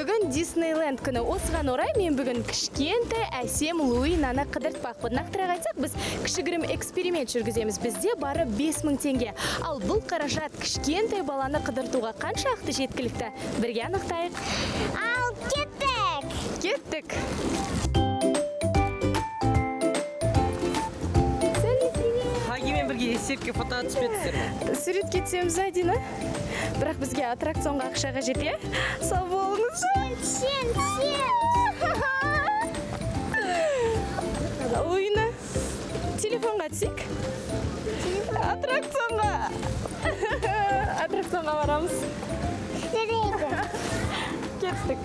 Бүгін Диснейленд күні. Осыған орай мен бүгін кішкентай әсем Луинаны қыдыртпақпын. Нақтырақ айтсақ, біз кішігірім эксперимент жүргіземіз. Бізде бары 5000 теңге. Ал бұл қаражат кішкентай баланы қыдыртуға қаншалықты жеткілікті? Бірге анықтайық. Ал кеттік. Кеттік. Хагимен бірге есепке фото түспедіңіздер ме? Суретке түсеміз, Адина. Бірақ бізге аттракционға ақша қажет, иә? Сау болыңыз. Сен, сен. Луина, телефонға түсейік. Аттракционға. Аттракционға барамыз. Жарайды. Кеттік.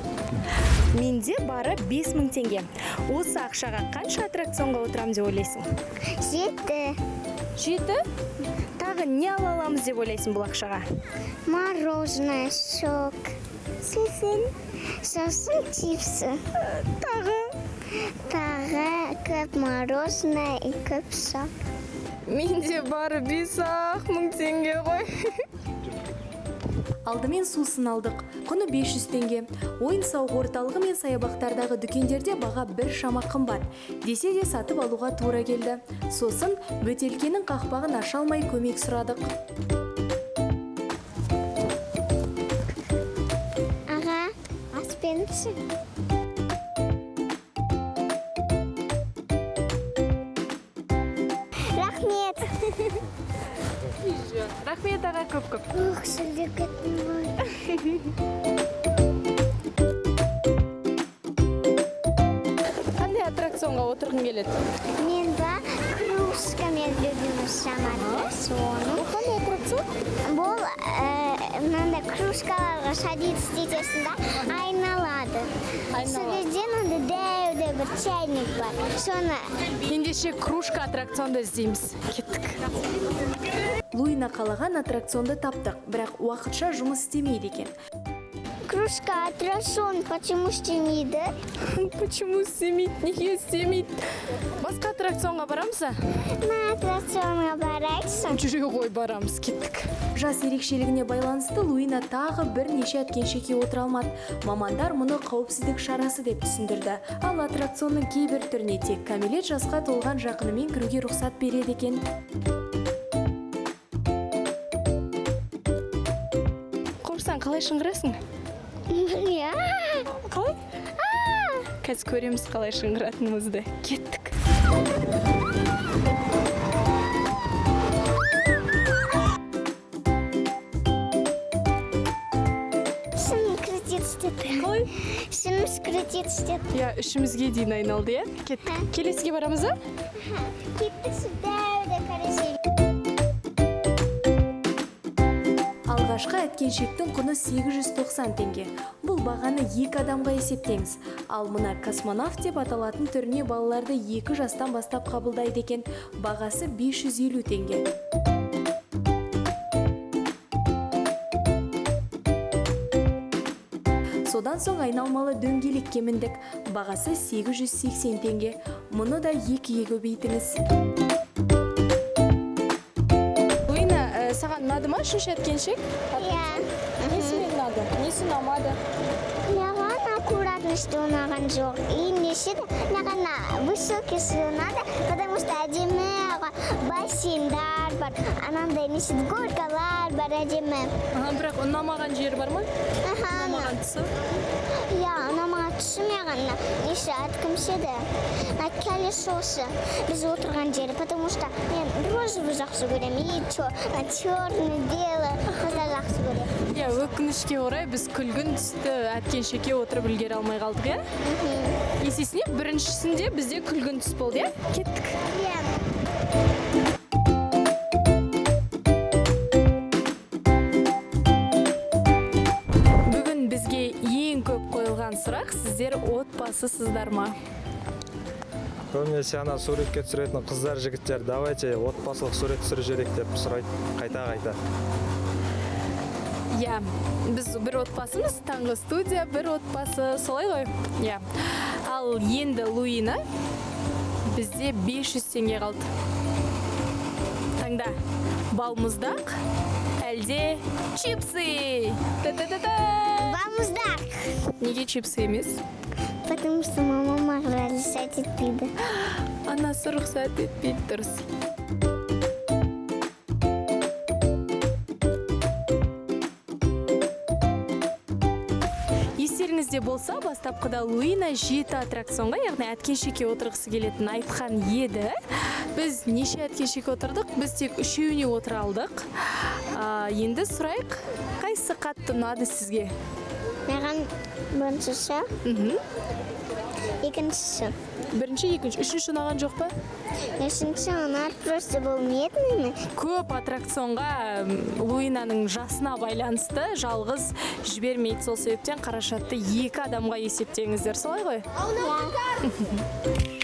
Менде бары 5000 теңге. Осы ақшаға қанша аттракционға отырамын деп ойлайсың? Жеті. Жеті? Тағы не ала аламыз деп ойлайсың бұл ақшаға? Мороженое, сок. Сусын. Сосын чипсы. Тағы. Тағы көп мороженое и көп сок. Менде бары 5-ақ мың теңге ғой. Алдымен сусын алдық. Құны 500 теңге. Ойын сауық орталығы мен саябақтардағы дүкендерде баға бір шама қымбат. Десе де сатып алуға тура келді. Сосын бөтелкенің қақпағын аша алмай көмек сұрадық. Аға, ас беріңізші. Рахмет. Рахмет, аға, көп-көп. Ух, шөлдеп кеттім ғой. Қандай аттракционға отырғың келеді? Мен ба кружка мен любимый самолет соның. Қандай аттракцион? Бұл мынандай кружкаларға садиться етесің да, айналады. Сол кезде мынандай дәу дәу бір чайник бар. Соны Ендеше кружка аттракционды іздейміз. Кеттік. Луина қалаған аттракционды таптық, бірақ уақытша жұмыс істемейді екен. Кружка аттракцион почему істемейді? Почему істемейді? Неге істемейді? Басқа аттракционға барамыз ба? Мына аттракционға барайықшы. Жүре ғой, барамыз. Кеттік. Жас ерекшелігіне байланысты Луина тағы бірнеше әткеншекке отыра алмады. Мамандар мұны қауіпсіздік шарасы деп түсіндірді. Ал аттракционның кейбір түріне тек кәмелет жасқа толған жақынымен кіруге рұқсат береді екен. Қорықсаң қалай шыңғырасың? Иә. Қалай? Қазір көреміз қалай шыңғыратынымызды. Кеттік. Шын кредит істеді. Қалай? Шынымыз кредит істеді. Иә, үшімізге дейін айналды, иә? Кеттік. Келесіге барамыз ба? Кеттік, сол дәу дәу карусель. Алғашқы әткеншектің құны 890 теңге. Бұл бағаны екі адамға есептеңіз. Ал мына космонавт деп аталатын түріне балаларды 2 жастан бастап қабылдайды екен. Бағасы 550 теңге. Содан соң айналмалы дөңгелекке міндік. Бағасы 880 теңге. Мұны да екіге көбейтіңіз. Луина, саған ұнады ма үшінші әткеншек? Иә. Несімен ұнады? Несі ұнамады? Маған аккуратность ұнаған жоқ. И несі де маған высокий ұнады, потому что әдемі бассейндар бар, анандай неше горкалар бар әдемі. Аха, бірақ ұнамаған жері бар ма? Аха, Ұнамаған тұсы? Иә, ұнамаған тұсы маған мына неше аты еді? Мына колесосы біз отырған жері, потому что мен розовый жақсы көремін, и черный, белый қыздар жақсы көремін. Иә, өкінішке орай біз күлгін түсті әткеншекке отырып үлгере алмай қалдық, иә? Есесіне біріншісінде бізде күлгін түс болды, иә? Кеттік. Иә. Бүгін бізге ең көп қойылған сұрақ: сіздер отбасысыздар ма? Көбінесе ана суретке түсіретін қыздар, жігіттер «Давайте отбасылық сурет түсіріп жіберейік» деп сұрайды қайта қайта. Иә, біз бір отбасымыз, таңғы студия бір отбасы, солай ғой? Иә. Ал енді, Луина, бізде 500 теңге қалды. Таңда. Балмұздақ әлде чипсы? Та-та-та-та! Балмұздақ. Неге чипсы емес? Потому что мама маған разрешать етпейді. Анасы рұқсат етпейді, дұрыс. Естеріңізде болса, бастапқыда Луина жеті аттракционға, яғни әткеншекке отырғысы келетінін айтқан еді. Біз неше әткеншекке отырдық? Біз тек үшеуіне отыра алдық. Енді сұрайық, қайсысы қатты ұнады сізге? Маған біріншісі, екіншісі. Бірінші, екінші, үшінші ұнаған жоқ па? Үшінші ұнады, просто бұл медленный. Көп аттракционға Луинаның жасына байланысты жалғыз жібермейді. Сол себептен қаражатты екі адамға есептеңіздер, солай ғой? Иә.